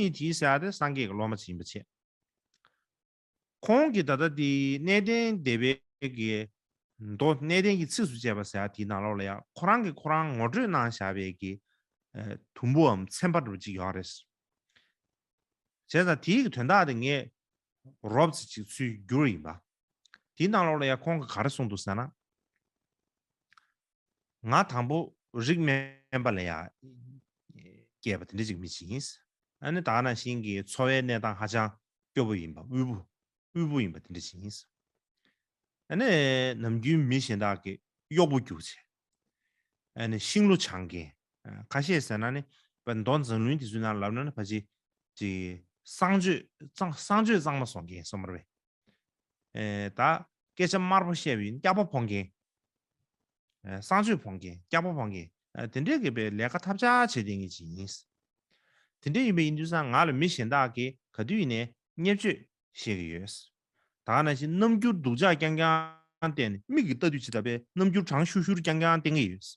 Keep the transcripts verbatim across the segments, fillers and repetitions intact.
ཡིན་དེའི་ཟེར་ཡ་དེ་སངས་རྒྱས་ཀྱི་སློབ་མ་ཅིག་ཡིན་པ་བྱས། ཁོང་གིས་ད་ལྟ་དེ་གནས་བརྟན་སྡེ་པའི་གི་མདོ་གནས་བརྟན་གྱི་ཚིགས་སུ་བཅད་པ་ཟེར་ཡ་དེའི་ནང་ལོགས་ལ་ཡང་ཁོ་རང་གིས་ཁོ་རང་ངོ་སྤྲོད་གནང་བཞག་པའི་གི་ཨ་དུམ་བུའམ་ཚན་པ་འདྲ་པོ་ཅིག་ཡོད་རེད། བྱས་ཙང་དེའི་གི་དོན་དག་དེ་ངས་རོབ་ཙམ་ཅིག་ཚུར་བསྒྱུར་ཡིན་པ། དེའི་ནང་ལོགས་ལ་ཡང་ཁོང་གིས་ག་རེ་གསུངས་འདུག་ཟེར་ན། ང་དང་པོ་རིགས་དམན་པ་ལ་ཡང་སྐྱེས་པ་དེ་འདྲ་ཅིག་མི་ཅིག་ཡིན། ཨ་ནི་ད་ག་ནང་བཞིན་གྱི་འཚོ་བའི་གནས་སྟངས་ཧ་ཅང་སྐྱོ་པོ་ཡིན་པ། དབུལ་པོ་དབུལ་པོ་ཡིན་པ་དེ་འདྲ་ཅིག་ཡིན། ཨ་ནི་ནམ་རྒྱུན་མི་གཞན་དག་གི་གཡོག་པོ་རྒྱུག་བྱས། ཨ་ནི་ཤིང་ལོ་བྱང་མཁན། ཁ་ཤས་ཟེར་ན་ནི་པ་མདོ་མཛངས་བླུན་དེ་ཚོའི་ནང་ལབ་ན་ནི་ཕལ་ཆེར་ཅིག་གསང་སྤྱོད་གཙང་གསང་སྤྱོད་གཙང་མ་བཟོ་མཁན་སོ་མ་རེད་པས། ཨེ་ད་སྐད་ཆ་དམར་པོ་བཤད་པའི་སྐྱག་པ་ཕོག་མཁན། ཨེ་གསང་སྤྱོད་ཕོག་མཁན་སྐྱག་པ་ཕོག་མཁན། ཨེ་དེ་འདྲས་ཀྱི་པའི་ལས་ཀ་ཐབས་ཆག་བྱེད་བསྡད་མཁན་ཅིག་ཡིན། དེ་འདྲས་ཡིན་པ་ཡིན་དུས་ཙང་ང་ལ་མི་གཞན་དག་གིས་ག་དུས་ཡིན་ནའི་བརྙས་བཅོས་བཤད་ཀྱི་ཡོད། ད་ག་ནང་བཞིན་རྣམ་འགྱུར་སྡུག་ཅག་རྐྱང་རྐྱང་བསྟན་ནས། མིག་གིས་ལྟ་དུས་ཇི་ལྟ་བའི་རྣམ་འགྱུར་གྲང་ཤུར་ཤུར་རྐྱང་རྐྱང་བསྟན་གྱི་ཡོད།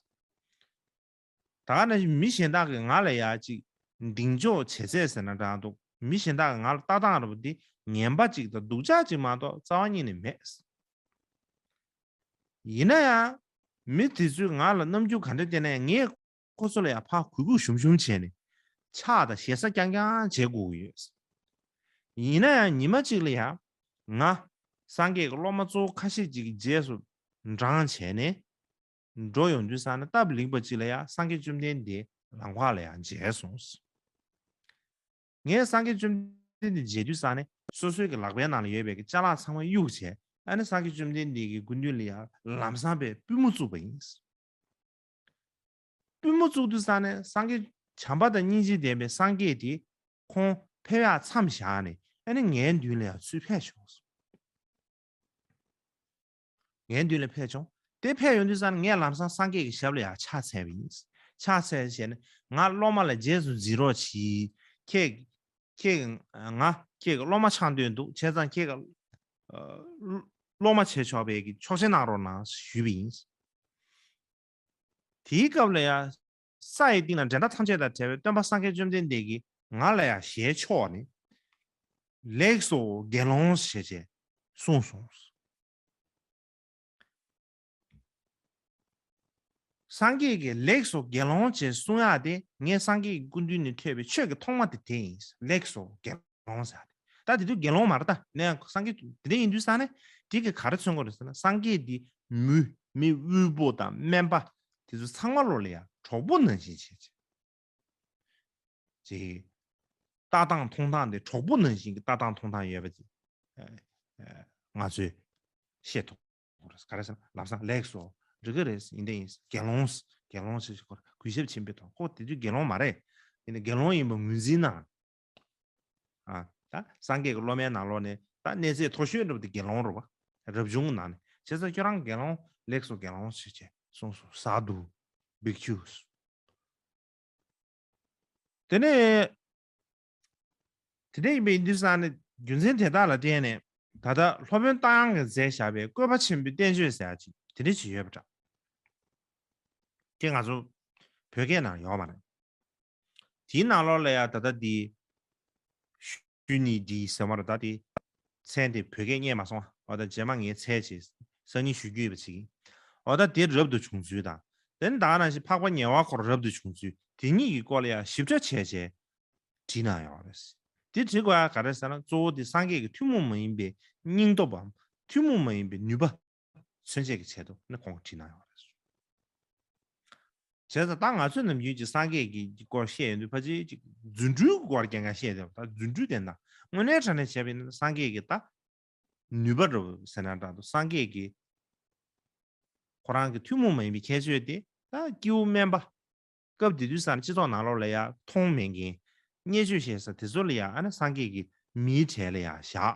ད་ག་ནང་བཞིན་མི་གཞན་དག་གིས་ང་ལ་ཡ་ཅིག་འདིང་འཇོག་བྱེད་ཚད་ཟེར་ན་འདྲ་འདུག་མི་གཞན་དག་གིས་ང་ལ་ལྟ་སྟངས་འདྲ་པོ་འདི་ངན་པ་ཅིག་དང་སྡུག་ཅག་ཅིག་མ་གཏོགས་རྩ་བ་ཉིད་ནས་མེད། ཡིན་ན་ཡང་མི་དེ་ཚོས་ང་ལ་རྣམ་འགྱུར་ག་འདྲ་བསྟན་ན་ཡང་ངས་ཁོ་ཚོ་ལ་ཡང་ཕར་གུས་གུས་ཞུམ་ཞུམ་བྱས་ནས་ཕྱག་དང་ཞེ་ས་རྐྱང་རྐྱང་བྱེད་དགོས་ཀྱི་ཡོད། ཡིན་ན་ཡང་ཉི་མ་གཅིག་ལ་ཡང་ང་སངས་རྒྱས་ཀྱི་སློབ་མ་གཙོ་བོ་ཁ་ཤས་ཅིག་གི་རྗེས་སུ་འབྲང་བྱས་ནས། འགྲོ་ཡོང་དུས་ཙང་ནས་སྟབས་ལེགས་པ་ཅིག་ལ་ཡང་སངས་རྒྱས་བཅོམ་ལྡན་འདས་ལམ་ཁ་ལ་ཡང་མཇལ་སོང་། ངས་སངས་རྒྱས་བཅོམ་ལྡན་འདས་མཇལ་དུས་ཙང་ནས་སོ་སོའི་གི་ལག་པའི་ནང་ལ་ཡོད་པའི་གི་ཅ་ལག་ཚང་མ་གཡུགས་བྱས། ཨ་ནི་སངས་རྒྱས་བཅོམ་ལྡན་འདས་ཀྱི་སྐུ་མདུན་ལ་ཡང་ལམ་སང་པའི་པུས་མོ་བཙུགས་པ་ཡིན། པུས་མོ་བཙུགས་དུས་ཙང་ནས་སངས་རྒྱས་བྱམས་པ་དང་སྙིང་རྗེ་ལྡན་པའི་སངས་རྒྱས་དེ་ཁོང་ཕེབས་ཡག་མཚམས་བཞག་ནས་ཨ་ནི་ངའི་མདུན་ལ་ཡང་ཚུར་ཕེབས་བྱུང་། ངའི་མདུན་ལ་ཕེབས་བྱུང་། དེ་ཕེབས་ཡོང་དུས་ཙང་ནས་ངས་ལམ་སང་སངས་རྒྱས་ཀྱི་ཞབས་ལ་ཡང་ཕྱག་འཚལ་བ་ཡིན། ཕྱག་འཚལ་བྱས་ནས་ང་སློབ་མ་ལ་རྗེས་སུ་འཛིན་རོགས་གྱིས། ཁྱེད་ཁྱེད་ང་ཁྱེད་ཀྱི་སློབ་མ་ཆགས་འདོད་འདུག་བྱས་ཙང་ཁྱེད་ཀྱི་ཨ་སློབ་མ་བྱེད་ཆོག་པའི་གི་ཆོག་མཆན་གནང་རོགས་གནང་ཞུས་པ་ཡིན། དེའི་སྐབས་ལ་ཡང་ས་ཡི་གཏིང་ན་འགྲན་ཟླ་ཐམས་ཅད་དང་བྲལ་བའི་སྟོན་པ་སངས་རྒྱས་བཅོམ་ལྡན་འདས་ཀྱིས་ང་ལ་ཡང་ཞལ་ཕྱོགས་ནས། ལེགས་སོ་དགེ་སློང་ཞེས་བྱས་གསུངས་སོང་། སངས་རྒྱས་ཀྱིས་ལེགས་སོ་དགེ་སློང་ཞེས་གསུང་ཡག་དེ་ངས་སངས་རྒྱས་ཀྱི་སྐུ་མདུན་ནས་ཐོས་པའི་ཆོས་ཀྱི་ཐོག་མ་དེ་དེ་ཡིན། ལེགས་སོ་དགེ་སློང་ཟེར་ཡག་དེ། ད་དེ་དུས་དགེ་སློང་མ་རེད། ད་ནས་སངས་རྒྱས་དེ་འདྲ་ཡིན་དུས་ཙང་ནས་དེ་གིས་ག་རེ་མཚོན་གྱི་རེད་ཟེར་ན། སངས་རྒྱས་འདི་མི་མི་དབུལ་པོ་དང་དམན་པ་དེ་ཚོ་ཚང་མ་ལོ་ལ་ཡང་གྲོགས་པོ་ནང་བཞིན་བྱས་བྱས། ཅིག་ལྟ་སྟངས་མཐོང་སྟངས་དེ་གྲོགས་པོ་ནང་བཞིན་གྱི་ལྟ་སྟངས་མཐོང་སྟངས་ཡོད་པ་ཅིག་ཨ་ཨ་ང་ཚོས་ཤེས་ཐུབ་དགོས་རེད། ག་རེ་ཟེར་ན་ལམ་སང་ལེགས་སོ། འགྲིག་གི་རེད། ཡིན་དེ་ཡིན། དགེ་སློང་། དགེ་སློང་ཞེས་གུས་ཞབས་ཆེན་པོས་དང་། ཁོ་དེ་དུས་དགེ་སློང་མ་རེད། ཡིན་ནའི་དགེ་སློང་ཡིན་པ་ངོས་འཛིན་གནང་། ཨ་ད་སངས་རྒྱས་ཀྱི་སློབ་མའི་ནང་ལོགས་ནས་ད་གནས་ཚད་མཐོ་ཤོས་འདྲ་པོ་དེ་དགེ་སློང་རེད་པ། རབ་བྱུང་གི་ནང་ནས། བྱས་ཙང་ཁྱོད་རང་དགེ་སློང་། ལེགས་སོ་དགེ་སློང་ཞེས་བྱས་གསུངས་སོ། སཱ་དུ། བིག་ཆུ། དེ་ནས་དེ་འདྲ་ཡིན་པ་ཡིན་དུས་ཙང་ནས་རྒྱུ་མཚན་དེ་དག་ལ་བརྟེན་ནས་ད་ལྟ་སློབ་དཔོན་རྟ་དབྱངས་ཀྱིས་མཛད་བཞག་པའི་བཀོད་པ་ཆེན་པོའི་བསྟན་བཅོས་ཟེར་ཡག་ཅིག་དེ་འདྲ་ཞིག་ཡོད་པ་འདྲ། དེ་ང་ཚོ་བོད་སྐད་ནང་ཡོད་མ་རེད། དེའི་ནང་ལོགས་ལ་ཡང་ད་ལྟ་འདི་ཤུ་ནི་འདི་ཟེར་བ་རེད། ད་དེ་མཚན་དེ་བོད་སྐད་རྙེད་མ་སོང་བ། འོ་ད་རྗེས་མ་ངས་འཚོལ་བྱས་སང་ཉིན་ཞུ་རྒྱུ་ཡོད་པ་ཅིག་ཡིན། འོ་ད་དེ་རབ་ཏུ་བྱུང་ཚུལ་དང་། དེ་ནི་ད་ག་ནང་བཞིན་འཕགས་པ་ཉེ་བར་འཁོར་རབ་ཏུ་བྱུང་ཚུལ། དེ་གཉིས་ཀྱི་སྐོར་ལ་ཡང་ཞིབ་ཕྲ་བྱས་བྱས་བྲིས་གནང་ཡོད་རེད། དེ་བྲིས་དགོས་ཡག་ག་རེ་ཟེར་ན། གཙོ་བོ་དེ་སངས་རྒྱས་ཀྱི་ཐུན་མོང་མ་ཡིན་པའི་སྙིང་སྟོབས་པའམ་ཐུན་མོང་མ་ཡིན་པའི་ནུས་པ་མཚོན་བྱེད་ཀྱི་ཆེད་དུ་ནི་ཁོང་བྲིས་གནང་ཡོད་རེད། བྱས་ཙང་ད་ང་ཚོས་ནམ་རྒྱུན་གྱི་སངས་རྒྱས་ཀྱི་སྐོར་བཤད་ཡོང་དུས་ཕལ་ཆེར་ཅིག་རྫུ་འཕྲུལ་གྱི་སྐོར་རྐྱང་རྐྱང་བཤད་བསྡད་པ། ད་རྫུ་འཕྲུལ་དེ་ད་དངོས་གནས་དྲང་གནས་བྱས་པ་ཡིན་ན་སངས་རྒྱས་ཀྱི་ད་ནུས་པ་འདྲ་པོ་ཟེར་ན་འདྲ་འདུག་སངས་རྒྱས་ཀྱི་ཁོ་རང་གི་ཐུན་མོང་མ་ཡིན་པའི་ཁྱད་ཆོས་དེ་ད་སྐྱེ་བོ་དམན་པ། སྐབས་དེ་དུས་ཙང་སྤྱི་ཚོགས་ནང་ལོགས་ལ་ཡ་མཐོང་མེད་མཁན། བརྙས་བཅོས་བྱེད་ས་དེ་ཚོ་ལ་ཡ་ཨ་ནི་སངས་རྒྱས་ཀྱིས་མིའི་གྲས་ལ་ཡ་བཞག་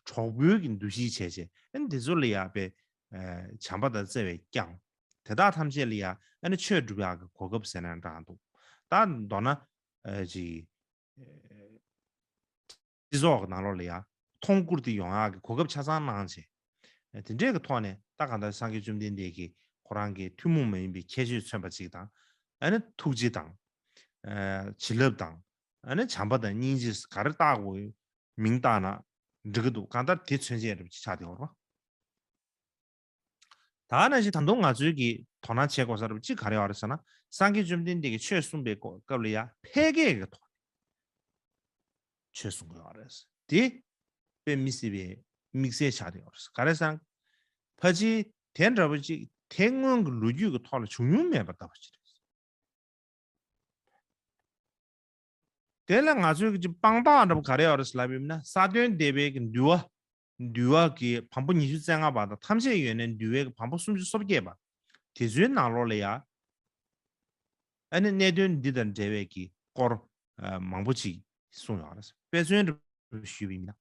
གྲོགས་པོའི་གི་འདུ་ཤེས་བྱས་བྱས། ཨ་ནི་དེ་ཚོ་ལ་ཡ་པའི་བྱམས་པ་དང་བརྩེ་བས་བསྐྱངས། དེ་དག་ཐམས་ཅད་ལ་ཡ་ཨ་ནི་ཆོས་སྒྲུབ་ཡག་གི་གོ་སྐབས་ཟེར་ན་འདྲ་འདུག་ད་མདོར་ན་ཅིག་སྤྱི་ཚོགས་ཀྱི་ནང་ལོགས་ལ་ཡ་མཐོང་བཀུར་དེ་ཡོང་ཡག་གི་གོ་སྐབས་ཆ་ཚང་གནང་བྱས། དེ་འདྲའི་གི་ཐོག་ནས་ད་གང་ལྟར་སངས་རྒྱས་བཅོམ་ལྡན་འདས་ཀྱིས་ཁོ་རང་གི་ཐུན་མོང་མ་ཡིན་པའི་ཁྱད་ཆོས་མཚོན་པ་ཅིག་དང་། ཨ་ནི་ཐུགས་རྗེ་དང་། བྱིན་རླབས་དང་ ཨ་ནི་བྱམས་པ་དང་སྙིང་རྗེ་ག་རེ་བཏགས་དགོས་མིང་བཏགས་ན་འགྲིག་གི་འདུག་གང་ལྟར་དེ་མཚོན་བྱེད་རེད་ཅེས་ཆགས་བསྡད་ཡོད་རེད་པ། ད་ནང་བཞིན་ད་དུང་ང་ཚོའི་གི་དོ་སྣང་བྱེད་དགོས་ས་རེད་པ་གཅིག་ག་རེ་ཡོད་རེད་ཟེར་ན། སངས་རྒྱས་བཅོམ་ལྡན་འདས་ཀྱིས་ཆོས་གསུངས་པའི་སྐོར་སྐབས་ལ་ཡ་ཕལ་སྐད་ཀྱི་ཐོག་ནས་ཆོས་གསུང་གི་ཡོད་རེད། དེ་དཔེ་མི་སྲིད་པའི་དམིགས་བསལ་ཆགས་བསྡད་ཡོད་རེད། ག་རེ་ཟེར་ན། ཕལ་ཆེར་དེ་འདྲ་པོ་ཅིག་དེ་སྔོན་གྱི་ལོ་རྒྱུས་ཀྱི་ཐོག་ལ་བྱུང་མྱོང་མེད་པ་ལྟ་བུ་ཅིག་རེད། དེ་ལ་ང་ཚོའི་གི་དཔང་རྟགས་འདྲ་པོ་ག་རེ་ཡོད་རེད་ལབ་ཡོད་ན། ས་སྟོན་འདས་པའི་གི་འདུལ་བ། འདུལ་བ་གི་བམ་པོ་ཉི་ཤུ་རྩ་ལྔ་པ་དང་ཐམས་ཅད་ཡོད་ནས་འདུལ་བའི་གི་བམ་པོ་སུམ་ཅུ་སོ་བརྒྱད་པ། དེ་ཚོའི་ནང་ལོགས་ལ་ཡ། ཨ་ནི་གནད་དོན་འདི་དང་འབྲེལ་བའི་གི་སྐོར་ཨ་མང་པོ་ཅིག་གསུངས་ཡོད་རེད། དཔེ་མཚོན་འདྲ་པོ་ཞུས་པ་ཡིན་ན།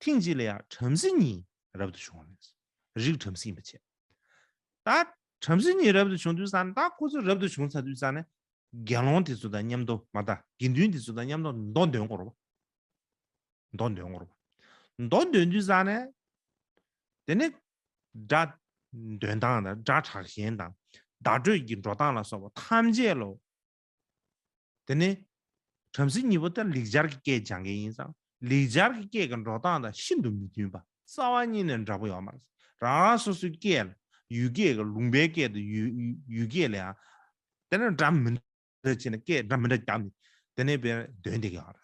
ཐེངས་གཅིག་ལ་ཡ་བྲམ་ཟེ་གཉིས་རབ་ཏུ་བྱུང་བ་རེད། རིགས་བྲམ་ཟེ་ཡིན་པ་བྱས། ད་བྲམ་ཟེ་གཉིས་རབ་ཏུ་བྱུང་དུས་ཙང་ནས། ད་ཁོ་ཚོ་རབ་ཏུ་བྱུང་ཚར་དུས་ཙང་ནས། དགེ་སློང་དེ་ཚོ་དང་མཉམ་དུ་མ་གཏོགས་དགེ་འདུན་དེ་ཚོ་དང་མཉམ་དུ་མདོ་འདོན་དགོས་རེད་པ། མདོ་འདོན་དགོས་རེད་པ། མདོ་འདོན་དུས་ཙང་ནས། དེ་ནས་སྒྲ་འདོན་སྟངས་དང་། སྒྲ་དྲག་ཞན་དང་། བརྡ་སྤྲོད་ཀྱི་འགྲོ་སྟངས་ལ་སོགས་པ་ཐམས་ཅད་ལོ། དེ་ནས་བྲམ་ཟེ་གཉིས་པོ་དེ་ལེགས་སྦྱར་གྱི་སྐད་སྦྱང་མཁན་ཡིན་ཙང་། ལེགས་སྦྱར་གྱི་སྐད་ཀྱི་འགྲོ་སྟངས་དང་ཤིན་ཏུ་མི་མཐུན་པ། རྩ་བ་ཉིད་ནས་འདྲ་པོ་ཡོད་མ་རེད། རང་རང་སོ་སོའི་སྐད་ལ། ཡུལ་སྐད་ཀྱི། ལུང་པའི་སྐད་དང་ཡུལ་ཡུལ་སྐད་ལ་ཡང་། དེ་ནས་འདྲ་མི་འདྲ་བྱས་ནས། སྐད་འདྲ་མི་འདྲ་བརྒྱབ་ནས། དེ་ནས་དཔེར་འདོན་བསྡད་ཀྱི་ཡོད་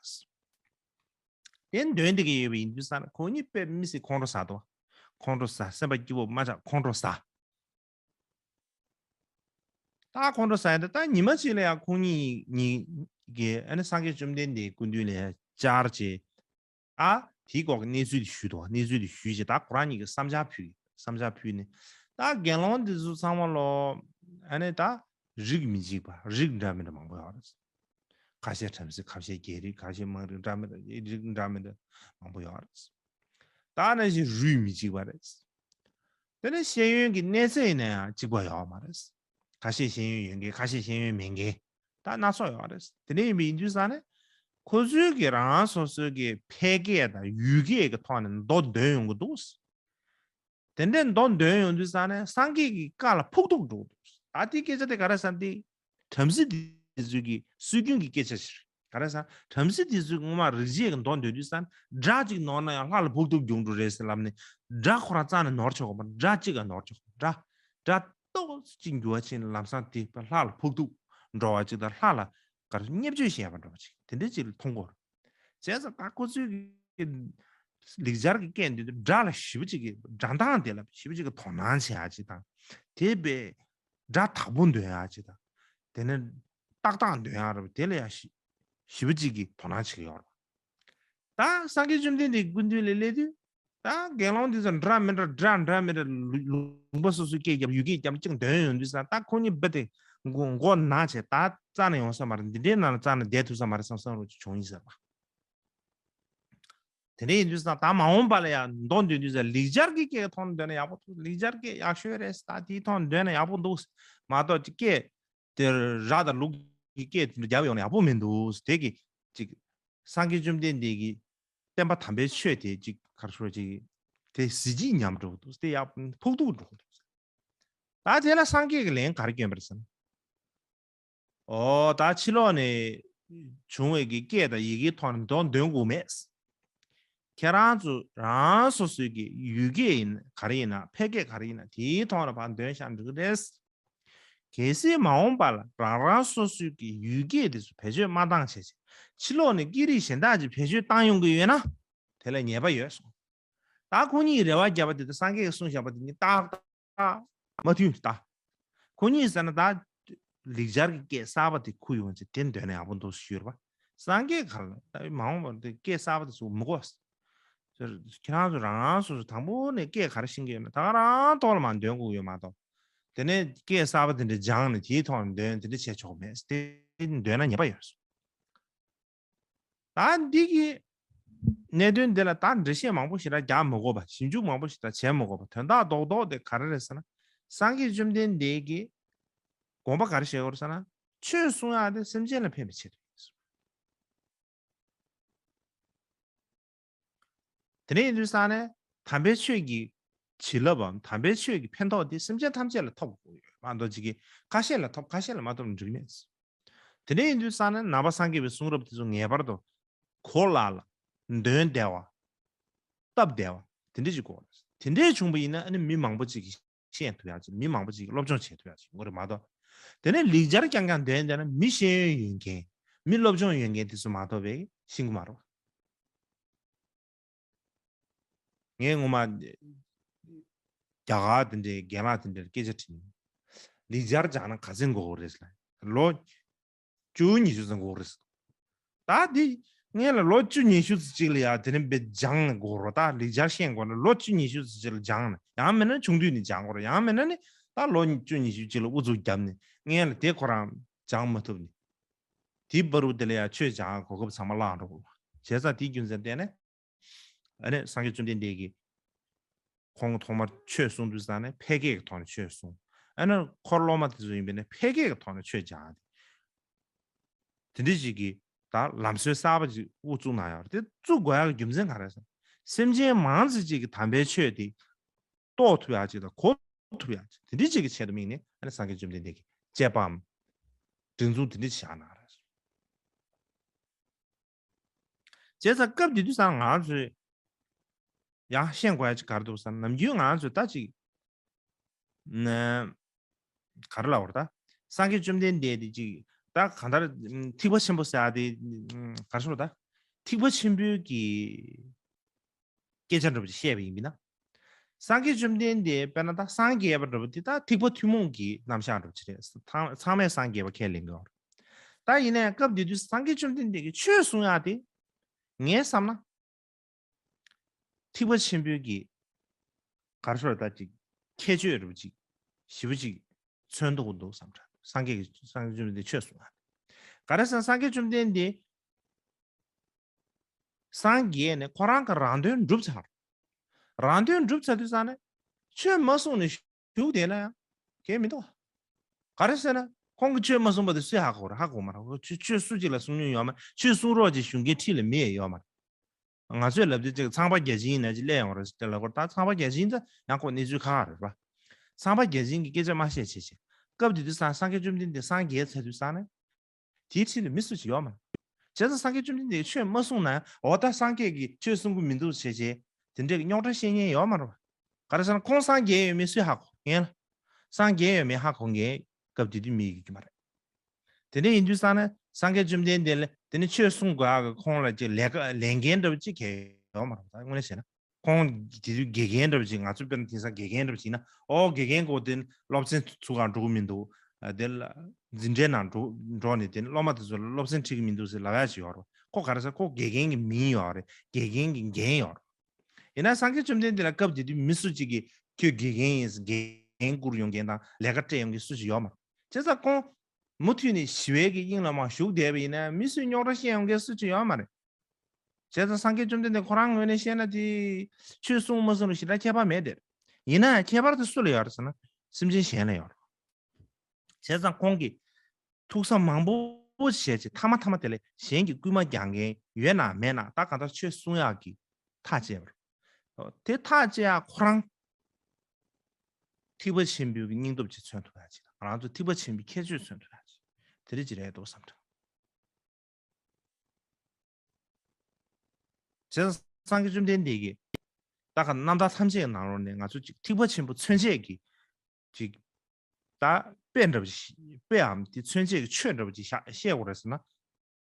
རེད། དེ་འདོན་བསྡད་ཀྱི་ཡོད་པ་ཡིན་དུས་ཙང་ནས། ཁོང་གཉིས་དཔེ་མི་སྲིད་ཁོང་ཁྲོ་ཟ་འདུག་ཁོང་ཁྲོ་ཟ། སེམས་པ་སྐྱིད་པོ་མ་ཆགས། ཁོང་ཁྲོ་ཟ། ད་ཁོང་ཁྲོ་ཟ་ཡ་འདི། ད་ཉི་མ་གཅིག་ལ་ཡང་ཁོང་གཉིས་གཉིས་ཀྱིས་ཨ་ནི་སངས་རྒྱས་བཅོམ་ལྡན་འདས་སྐུ་མདུན་ལ་ཡང་བཅར་བྱས། ཨ། དེའི་སྐོར་གྱི་གནས་ཚུལ་དེ་ཞུས་འདུག་གནས་ཚུལ་དེ་ཞུས་བྱས། ད་ཁོ་རང་གཉིས་ཀྱིས་བསམ་འཆར་ཕུལ། བསམ་འཆར་ཕུལ་ནས། ད་དགེ་སློང་འདི་ཚོ་ཚང་མ་ལོ། ཨ་ནི་ད་རིགས་མི་གཅིག་པ། རིགས་འདྲ་མི་འདྲ་མང་པོ་ཡོད་རེད། ཁ་ཤས་བྲམ་ཟེ། ཁ་ཤས་རྒྱལ་རིགས། ཁ་ཤས་དམངས་རིགས། འདྲ་མི་འདྲ། རིགས་འདྲ་མི་འདྲ་མང་པོ་ཡོད་རེད། ད་ནང་བཞིན་རུས་མི་གཅིག་པ་རེད། དེ་ནས་ཤེས་ཡོན་གྱི་གནས་ཚད་ཡིན་ན་ཡང་གཅིག་པ་ཡོད་མ་རེད། ཁ་ཤས་ཤེས་ཡོན་ཡོད་མཁན། ཁ་ཤས་ཤེས་ཡོན་མེད་མཁན། ད་སྣ་ཚོགས་ཡོད་རེད། དེ་འདྲ་ཡིན་པ་ཡིན་དུས་ཙང་ནས། ཁོ་ཚོའི་གི་རང་རང་སོ་སོའི་གི་ཕལ་སྐད་དང་ཡུལ་སྐད་ཀྱི་ཐོག་ནས་མདོ་འདོན་ཡོང་གི་འདུག་དེ་འདྲའི་མདོ་འདོན་ཡོང་དུས་ཙང་ནས་སངས་རྒྱས་ཀྱི་བཀའ་ལ་ཕོག་ཐུག་འགྲོ་གི་འདུག་ད་དེའི་སྐད་ཆ་དེ་ག་རེ་ཟེར་ན། དེ་བྲམ་ཟེ་དེ་ཚོའི་གི་སྲོལ་རྒྱུན་གྱི་སྐད་ཆ་ཞིག་རེད། ག་རེ་ཟེར་ན། བྲམ་ཟེ་དེ་ཚོས་སྔོན་མ་རིག་བྱེད་ཀྱི་མདོ་འདོན་དུས་ཙང་ནས། སྒྲ་གཅིག་ནོར་ན་ཡང་ལྷ་ལ་ཕོག་ཐུག་འབྱུང་འགྲོ་རེད་ཟེར་ལབ་ནས། སྒྲ་ཁོ་རང་རྩ་ནས་ནོར་ཆོག་གི་མ་རེད། སྒྲ་གཅིག་ལ་ནོར་ཆོག་སྒྲ། སྒྲ་ཏོག་ཙམ་འགྱུར་བ་ཕྱིན་ན་ལམ་སང་དེ་ལྷ་ལ་ཕོག་ཐུག་འགྲོ་བ་ཅིག་དང་། ལྷ་ལ་ག་རེ་བརྙས་བཅོས་བྱས་པ་འདྲ་བ་ཅིག་དེ་འདྲ་ཅིག་ལ་མཐོང་གི་ཡོད་རེད། བྱས་ཙང་ད་ཁོ་ཚོའི་གི་ལེགས་སྦྱར་གྱི་སྐད་འདི་ཚོ་སྒྲ་ལ་ཞེ་པོ་ཅིག་གི། སྒྲ་གདངས་དེ་ལ་ཞེ་པོ་ཅིག་གི་དོ་སྣང་བྱེད་ཡ་ཅིག་དང་། དེ་བས་སྒྲ་དག་པོ་འདོན་ཡ་ཅིག་དང་། དེ་ནས་ཏག་ཏག་འདོན་ཡ་རེད་པ། དེ་ལ་ཡ་ཞེ་ཞེ་པོ་ཅིག་གི་དོ་སྣང་བྱེད་ཀྱི་ཡོད་རེད། ད་སངས་རྒྱས་བཅོམ་ལྡན་འདས་སྐུ་མདུན་ལ་སླེབས་དུས། ད་དགེ་སློང་འདི་ཚོ་འདྲ་མི་འདྲ། སྒྲ་འདྲ་མི་འདྲ། ལུ་ལུང་པ་སོ་སོའི་སྐད་བརྒྱབ། ཡུལ་སྐད་བརྒྱབ། ཅིག་འདོན་ཡོང་དུས་ཙང་། ད་ཁོ་གཉིས་རྦད་དེ་མགོ་མགོ་ན་བྱས། ད་རྩ་ནས་ཡོང་ས་མ་རེད། འདི་འདྲའི་ནང་ལ་རྩ་ནས་བསྡད་ཐུབ་ས་མ་རེད་བསམ་བསམ་རོ་ཅིག་བྱུང་ཡིན་ཟེར་བ། དེ་འདྲ་ཡིན་དུས་ཙང་། ད་མ་འོངས་པ་ལ་ཡང་མདོ་འདོན་དུས་ཙང་། ལེགས་སྦྱར་གྱི་སྐད་ཐོག་ནས་འདོན་ན་ཡག་པོ་འདུག་ལེགས་སྦྱར་སྐད་ཡག་ཤོས་རེད། ད་དེའི་ཐོག་ནས་འདོན་ན་ཡག་པོ་འདུག་མ་གཏོགས། ཅིག་སྐད་དེ་ར་དང་ལུག་གི་སྐད་དེ་འདྲ་བརྒྱབ་ཡོང་ན་ཡག་པོ་མི་འདུག་དེ་གི་ཅིག་སངས་རྒྱས་བཅོམ་ལྡན་འདས་ཀྱི་བསྟན་པ་དམ་པའི་ཆོས་དེ་ཅིག་ག་རེ་ཞུ་ཅིག་དེ་གཟི་བརྗིད་ཉམས་འགྲོ་གི་འདུག་དེ་ཡག་ཕོག་ཐུག་འགྲོ་གི་འདུག་ད་དེ་ལ་སངས་རྒྱས་ཀྱིས་ལན་ག་རེ་བསྐྱོན་པ་རེད་ཟེར་ན། ཨོ། ད་ཕྱི་ལོགས་ནས་བྱུང་བའི་གི་སྐད་དང་ཡི་གེའི་ཐོག་ནས་མདོ་འདོན་དགོས་མེད། ཁྱེད་རང་ཚོ་རང་སོ་སོའི་གི་ཡུལ་སྐད་ཡིན། ག་རེ་ཡིན་ན། ཕལ་སྐད་ག་རེ་ཡིན་ན། དེའི་ཐོག་ནས་ཕར་འདོན་བཞག་འགྲིག་གི་རེད། གལ་སྲིད་མ་འོངས་པ་ལ་རང་རང་སོ་སོའི་གི་ཡུལ་སྐད་དེ་ཚོ་བེད་སྤྱོད་མ་བཏང་བྱས་བྱས། ཕྱི་ལོགས་ནས་སྐད་རིགས་གཞན་དག་ཅིག་བེད་སྤྱོད་བཏང་ཡོང་གི་ཡོད་ན། དེ་ལ་ཉེས་པ་ཡོད་གསུངས། ད་ཁོ་གཉིས་རེ་བ་བརྒྱབ་པ་དེ་དང་སངས་རྒྱས་ཀྱིས་གསུངས་བཞག་པ་དེ་གཉིས་ཏག་ཏག་མ་མཐུན་ད། ཁོ་གཉིས་ཟེར་ན། ད་ལེགས་སྦྱར་གྱི་སྐད་གསར་པ་དེ་ཁུར་ཡོང་བྱས་དེ་འདོན་ན་ཡག་པོ་འདུག་ཞུས་པ། སངས་རྒྱས་ག་རེ་ལབ། ད་མ་འོངས་པར་དེ་སྐད་གསར་པ་དེ་ཚོ་མི་དགོས། ཁྱེད་རང་ཚོ་རང་རང་སོ་སོ་དང་པོ་ནས་སྐད་ག་རེ་ཤེས་ཀྱི་ཡོད་ན་ད་ག་རང་ཐོག་ལ་མར་འདོན་དགོས་ཡོད་མ་གཏོགས། དེ་ནས་སྐད་གསར་པ་དེ་འདྲ་སྦྱངས་ནས་དེའི་ཐོག་ནས་འདོན། དེ་འདྲ་བྱས་ཆོག་མེད། དེ་འདོན་ན་ཉེས་པ་ཡོད། ད་འདི་གི་གནད་དོན་འདི་ལ་ད་འགྲེལ་བཤད་མང་པོ་ཞེ་དྲག་རྒྱག་མི་དགོས་པ། ཞིབ་འཇུག་མང་པོ་ཞེ་དྲག་བྱེད་མི་དགོས་པ། དོན་དག་རྡོག་རྡོག་དེ་ག་རེ་རེད་ཟེར་ན། སངས་རྒྱས་བཅོམ་ལྡན་འདས་ཀྱི་དགོངས་པ་ག་རེ་བཞེས་ཡོད་རེད་ཟེར་ན། ཆོས་གསུང་ཡག་དེ་སེམས་ཅན་ལ་ཕན་པའི་ཆེད་དུ་ཡིན། དེ་འདྲ་ཡིན་དུས་ཙང་ནས་དམ་པའི་ཆོས་ཀྱི་བྱིན་རླབས་བམ། དམ་པའི་ཆོས་ཀྱི་ཕན་ཐོགས་དེ་སེམས་ཅན་ཐམས་ཅད་ལ་ཐོབ་དགོས་ཡོད་མ་གཏོགས། ཅིག་གིས་ཁ་ཤས་ལ་ཐོབ། ཁ་ཤས་ལ་མ་ཐོབ་ན་འགྲིག་མེད། དེ་འདྲ་ཡིན་དུས་ཙང་ནས་ནང་པ་སངས་རྒྱས་པའི་གསུང་རབ་དེ་ཚོ་ངེས་པར་དུ་གོ་སླ་ལ། འདོན་བདེ་བ། སྟབས་བདེ་བ། དེ་འདྲ་ཞིག་དགོས་རེད། དེ་འདྲ་བྱུང་བ་ཡིན་ན་ཨ་ནི་མི་མང་པོ་ཅིག་གིས་ཤེས་ཐུབ་ཡག་ཅིག་མི་མང་པོ་ཅིག་གིས་སློབ་སྦྱོང་བྱེད་ཐུབ་ཡག་ཅིག་ཡོང་གི་རེད་མ་གཏོགས། དེ་ནས་ལེགས་སྦྱར་རྐྱང་རྐྱང་འདོན་བསྡད་ན་མི་ཤེས་ཡོན་ཡོད་མཁན། མི་སློབ་སྦྱོང་ཡོད་མཁན་དེ་ཚོ་མ་གཏོགས་པའི་ཤེས་ཀྱི་མ་རེད། ངས་ངོ་མ་རྒྱ་གར་དེ་འདྲའི་རྒན་ལགས་དེ་འདྲར་སྐད་ཆ་དྲིས་ནས། ལེགས་སྦྱར་སྦྱང་ན་ག་ཚོད་འགོར་གྱི་རེད་ཟེར་ལ། ལོ་བཅུ་ཉི་ཤུ་ཙམ་འགོར་གྱི་རེད་ཟེར། ད་འདི་ངས་ལ་ལོ་བཅུ་ཉི་ཤུ་ཙམ་ཅིག་ལ་ཡ་དེ་རིང་བས་སྦྱང་ནས་འགོར་རོ། ད་ལེགས་སྦྱར་ཤེས་དགོས་ན་ལོ་བཅུ་ཉི་ཤུ་ཙམ་ཅིག་ལ་སྦྱང་ནས། ཡང་མིན་ན་ཆུང་དུས་ནས་སྦྱང་དགོས་རེད། ཡང་མིན་ན་ནི་ད་ལོ་བཅུ་ཉི་ཤུ་ཅིག་ལ་ཨུ་ཚུགས་བརྒྱབ་ནས་ངས་ལ་དེ་ཁོ་རང་སྦྱང་མ་ཐུབ་ནས། དེའི་བར་དུ་དེ་ལ་ཡ་ཆོས་སྦྱང་གོ་སྐབས་ཚང་མ་བརླག་འགྲོ་གི་རེད། བྱས་ཙང་དེའི་རྒྱུ་མཚན་བརྟེན་ནས། ཨ་ནི་སངས་རྒྱས་བཅོམ་ལྡན་འདས་ཀྱིས་ཁོང་ཐོག་མར་ཆོས་གསུང་དུས་ཙང་ནས་ཕལ་སྐད་ཀྱི་ཐོག་ནས་ཆོས་གསུང་། ཨ་ནི་འཁོར་སློབ་མ་དེ་ཚོ་ཡིན་པས་ན་ཕལ་སྐད་ཀྱི་ཐོག་ནས་ཆོས་སྦྱང་སྟེ། དེ་འདྲ་ཞིག་གིས་ད་ལམ་སྲོལ་གསར་པ་ཅིག་དབུ་བཙུགས་གནང་ཡོད་རེད། དེ་བཙུགས་དགོས་ཡག་གི་རྒྱུ་མཚན་ག་རེ་ཟེར་ན། སེམས་ཅན་མང་ཙམ་ཅིག་གིས་དམ་པའི་ཆོས་དེ་རྟོགས་ཐུབ་ཡག་ཅིག་དང་གོ་ཐུབ་ཡག་ཅིག་དེ་འདྲ་ཅིག་གི་ཆེད་དུ་དམིགས་ནས། ཨ་ནི་སངས་རྒྱས་བཅོམ་ལྡན་འདས་ཀྱིས་དཔྱད་པའམ་སྒྲིག་འཛུགས་དེ་འདྲ་ཅིག་བཞག་གནང་རེད། བྱས་ཙང་སྐབས་དེ་དུས་ཙང་ང་ཚོས་ཡང་ཤེས་དགོས་ཡ་ཅིག་ག་རེ་འདུག་ཟེར་ན། ནམ་རྒྱུན་ང་ཚོས་ད་ཅིག་ན་ག་རེ་ལབ་དགོས་རེད། ད་སངས་རྒྱས་བཅོམ་ལྡན་འདས་དེ་ཅིག་ད་གང་ལྟར་ཐེག་པ་ཆེན་པོ་ཟེར་ཡ་དེ་ག་རེ་ཟེར་དགོས་རེད། ད་ཐེག་པ་ཆེན་པོའི་གི་སྐད་ཆ་འདྲ་པོ་ཅིག་བཤད་པ་ཡིན་ན། སངས་རྒྱས་བཅོམ་ལྡན་འདས་དཔེར་ན་ད་སངས་རྒྱས་པ་འདྲ་པོ་དེ་ད་ཐེག་པ་ཐུན་མོང་གི་རྣམ་གཞག་འདྲ་པོ་ཅིག་རེད། ཚང་ཚང་མས་སངས་རྒྱས་པ་ཁས་ལེན་གྱི་ཡོད་རེད། ད་ཡིན་ནའི་སྐབས་དེ་དུས་སངས་རྒྱས་བཅོམ་ལྡན་འདས་ཀྱིས་ཆོས་གསུང་ཡག་དེ་ངས་བསམ་ན། ཐེག་པ་ཆེན་པོའི་གི་ག་རེ་ཟེར་ད་ཅིག་ཁྱད་ཆོས་འདྲ་པོ་ཅིག་ཞེ་པོ་ཅིག་མཚོན་ཐུབ་ཀྱི་འདུག་བསམ་དྲན། སངས་རྒྱས་ཀྱི་སངས་རྒྱས་བཅོམ་ལྡན་འདས་ཆོས་གསུང་ཡག་ག་རེ་ཟེར་ན། སངས་རྒྱས་བཅོམ་ལྡན་འདས་སངས་རྒྱས་ནས་ཁོ་རང་གི་རང་དོན་འགྲུབ་ཚར། རང་དོན་འགྲུབ་ཚར་དུས་ཙང་ནས་ཆོས་མ་གསུངས་ནས་བཞུགས་བསྡད་ན་ཡང་གལ་མི་འདུག་ག་རེ་ཟེར་ན་ཁོང་གིས་ཆོས་མ་གསུངས་པ་དེ་སུས་ཧ་གོ་རེད། ཧ་གོ་མ་རེད། ཆོས་ཆོས་སུ་གཅིག་ལ་གསུང་མྱོང་ཡོད་མ་རེད། ཆོས་གསུང་རོགས་ཅེས་ཞུ་མཁན་འཁྲིས་ལ་མི་ཡང་ཡོད་མ་རེད། ང་ཚོས་ལབ་དུས་ཅིག་ཚངས་པ་བརྒྱ་བྱིན་ཡིན་ན་ཅིག་སླེབས་ཡོང་རེད་ཟེར་ལབ་དགོས་རེད། ད་ཚངས་པ་བརྒྱ་བྱིན་ད་ཡང་ཁོ་གནས་ཚུལ་ཁག་ཁག་རེད་པ། ཚངས་པ་བརྒྱ་བྱིན་གྱིས་སྐད་ཆ་མ་བཤད་བྱས་བྱས། སྐབས་དེ་དུས་སངས་སངས་རྒྱས་བཅོམ་ལྡན་འདས་སངས་རྒྱས་ཚར་དུས་ཙང་ནས། དེའི་འཁྲིས་ལ་མི་སུ་ཞིག་ཡོད་མ་རེད། བྱས་ཙང་སངས་རྒྱས་བཅོམ་ལྡན་འདས་ཆོས་མ་གསུངས་ན་འོ་ད་སངས་རྒྱས་ཀྱིས་ཆོས་གསུང་གི་མི་འདུག་བྱས་བྱས་དེ་འདྲའི་རྙོག་དྲ་བཤད་མཁན་ཡོད་མ་རེད་པ། ག་རེ་ཟེར་ན་ཁོང་སངས་རྒྱས་ཡོད་མེད་སུས་ཧ་གོ་ངེས་ལ། སངས་རྒྱས་ཡོད་མེད་ཧ་གོ་མཁན་སྐབས་དེ་དུས་མི་ཡོད་ཀྱི་མ་རེད། དེ་འདྲ་ཡིན་དུས་ཙང་ནས་སངས་རྒྱས་བཅོམ་ལྡན་འདས་ལ་དེ་ནི་ཆོས་གསུང་དགོས་ཡག་གི་ཁོང་ལ་ཅིག་ལས་ཀ་ལས་འགན་འདྲ་པོ་ཅིག་གལ་ཡོད་མ་རེད། ད་དངོས་གནས་བཤད་ན། ཁོང་དེ་དུས་དགེ་རྒན་འདྲ་པོ་ཅིག་ང་ཚོ་དཔེར་ན་དེང་སང་དགེ་རྒན་འདྲ་པོ་ཅིག་ཡིན་ན། ཨོ་དགེ་རྒན་གོ་དེ་སློབ་ཚན་ཚུགས་ག་འགྲོ་གི་མི་འདུག་དེ་ལ་འཛིན་གྲྭའི་ནང་འགྲོ་འགྲོ་ནས་དེ་ནི་སློབ་མ་དེ་ཚོ་ལ་སློབ་ཚན་ཁྲིད་ཀྱི་མི་འདུག་ཟེར་ལབ་ཡག་ཅིག་ཡོད་རེད། ཁོ་ག་རེ་ཟེར་ཁོ་དགེ་རྒན་གྱི་མིང་ཡོད་རེད། དགེ་རྒན་གྱི་འགན་ཡོད་རེད། ཡིན་ན་སངས་རྒྱས་བཅོམ་ལྡན་འདས་ལ་སྐབས་དེ་དུས་མི་སུ་གཅིག་གིས་ཁྱོད་དགེ་རྒན་ཡིན་ཟེར་འགན་འཁུར་ཡོང་མཁན་དང་ལས་ཀ་སྤྲད་ཡོང་མཁན་སུ་ཞིག་ཡོད་མ་རེད། བྱས་ཙང་ཁོང་མུ་མཐུད་ནས་ཞི་བའི་གི་དབྱིངས་ལ་མར་བཞུགས་བསྡད་པ་ཡིན་ན་མི་སུས་རྙོག་དྲ་བཤད་ཡོང་མཁན་སུ་ཞིག་ཡོད་མ་རེད། བྱས་ཙང་སངས་རྒྱས་བཅོམ་ལྡན་འདས་ཁོ་རང་ངོས་ནས་བཤད་ན་དེ་ཆོས་གསུང་མ་གསུང་ལ་ཞེ་དྲག་ཁྱད་པར་མེད་དེ། ཡིན་ན་ཡང་ཁྱད་པར་དེ་སུ་ལ་ཡོད་རེད་ཟེར་ན་སེམས་ཅན་གཞན་ལ་ཡོད་རེད། བྱས་ཙང་ཁོང་གིས་ཐུགས་བསམ་མང་པོ་བཞེས་བྱས་མཐའ་མ་མཐའ་མ་དེ་ལ་གཞན་གྱིས་སྐུལ་མ་རྒྱག་མཁན་ཡོད་ན་མེད་ན་ད་གང་ལྟར་ཆོས་གསུང་ཡག་གི་ཐག་བཅད་པ་རེད། དེ་ཐག་བཅད་ཡག་ཁོ་རང་ཐེག་པ་ཆེན་པོའི་གི་སྙིང་སྟོབས་ཅིག་མཚོན་ཐུབ་ཡག་ཅིག་དང་ང་རང་ཚོ་ཐེག་པ་ཆེན་པོའི་ཁྱད་ཆོས་མཚོན་ཐུབ་ཡག་ཅིག་དེ་རིགས་ཅིག་རེད་འདུག་བསམ་དྲན། བྱས་ཙང་སངས་རྒྱས་བཅོམ་ལྡན་འདས་ཀྱིས་ད་ག་རྣམ་ཐར་ཐམས་ཅད་ཀྱི་ནང་ལོགས་ནས་ང་ཚོ་ཅིག་ཐེག་པ་ཆེན་པོ་མཚོན་བྱེད་ཀྱི་ཅིག་ད་དཔེ་འདྲ་པོ་ཞིག་དཔེའམ་དེ་མཚོན་བྱེད་ཀྱི་ཆོས་འདྲ་པོ་ཅིག་བཤད་བཤད་དགོས་རེད་ཟེར་ན།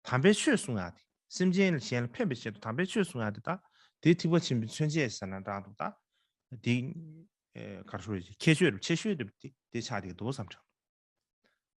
དམ་པའི་ཆོས་གསུང་ཡག་དེ་སེམས་ཅན་གཞན་ལ་ཕན་པའི་ཆེད་དུ་དམ་པའི་ཆོས་གསུང་ཡག་དེ་ད་དེ་ཐེག་པ་ཆེན་པོའི་མཚོན་བྱེད་ཟེར་ན་འདྲ་འདུག་ད་དེ་ག་རེ་ཞུ་དགོས་རེད། ཁྱད་ཆོས་རེད། ཆེ་ཤོས་རེད། དེ་དེ་ཆགས་བསྡད་འདུག་བསམ་དྲན།